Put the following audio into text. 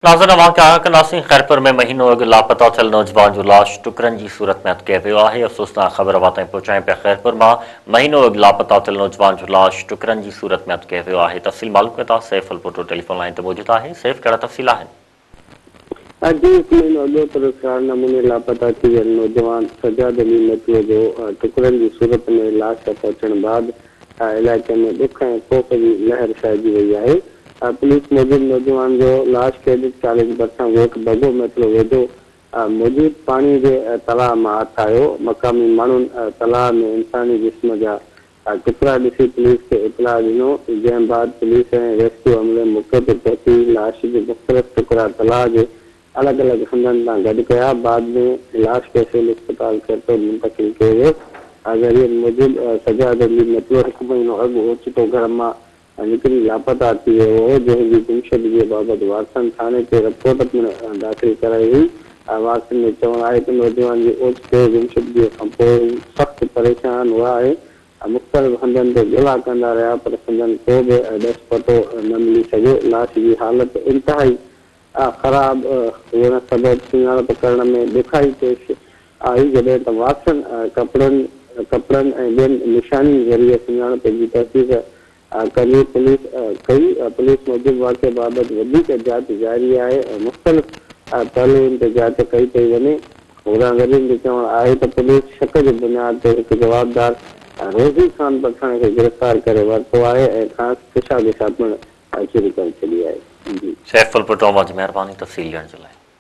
ناظرين اوهان کي آگاهه ڪنداسين خيرپور ۾ مهينو اڳ لاپتا ٿيل نوجوان جو لاش ٽڪرن جي صورت ۾ هٿ ڪيو ويو آهي افسوسناڪ خبر اوهان تائين پهچايون پيا خيرپور مان مهينو اڳ لاپتا ٿيل نوجوان جو لاش ٽڪرن جي صورت ۾ هٿ ڪيو ويو آهي تفصيل معلوم ڪندا سيف الپوٽو ٽيليفون لائين تي موجود آهي سيف ڪهڙا تفصيل آهن. اڄ هڪ مهينو اڳ پراسرار نموني لاپتا ٿي ويل نوجوان سجاد علي متوء جو ٽڪرن جي صورت ۾ لاش هٿ اچڻ بعد علائقي ۾ ڏک ۽ خوف جي لهر ڇائجي وئي آهي. پوليس موجب نوجوان جو لاش ڪيڊٽ ڪاليج ڀرسان ڳوٺ بگو ميتلو ويجهو موجود پاڻي جي تلاء مان هٿ آيو. مقامي ماڻهن تلاء ۾ انساني جسم جا ٽڪرا ڏسي پوليس کي اطلاع ڏنو، جنهن بعد پوليس ۽ ريسڪيو عملي موقعي تي پهچي لاش جي مختلف ٽڪرا تلاء جي الڳ الڳ هنڌن تان گڏ ڪيا، بعد ۾ لاش کي سول اسپتال خيرپور منتقل ڪيو ويو. ذريعن موجب سجاد علي ميتلو هڪ مهينو اڳ اوچتو گهر مان نڪري لاپتا ٿي ويو هو، جنهن جي گمشدگيء بابت وارثن ٿاڻي تي رپورٽ پڻ داخل ڪرائي هئي. وارثن جو چوڻ آهي ته نوجوان جي اوچتي گمشدگيء کانپوء هو سخت پريشان هئا ۽ مختلف هنڌن تي ڳولا ڪندا رهيا پر سندن ڪو به ڏس پتو نه ملي سگهيو. لاش جي حالت انتهائي خراب هئڻ سبب سڃاڻپ ڪرڻ ۾ ڏکائي پيش آئي، جڏهن ته وارثن ڪپڙن ڪپڙن ۽ ٻين نشانين ذريعي سڃاڻپ جي تصديق ڪندي پوليس ڪئي. پوليس موجب واقعي بابت وڌيڪ جاچ جاري آهي ۽ مختلف پهلوئن تي جاچ ڪئي پئي وڃي. هوڏانهن ذريعن جو چوڻ آهي ته پوليس شڪ جي بنياد تي هڪ جوابدار روزي خان پٺاڻ کي گرفتار ڪري ورتو آهي ۽ کانئس پڇا ڳڇا پڻ شروع ڪري ڇڏي آهي. جي. سيف ڦلپوٽو اوهان جي مهرباني تفصيل ڏيڻ جي لاء.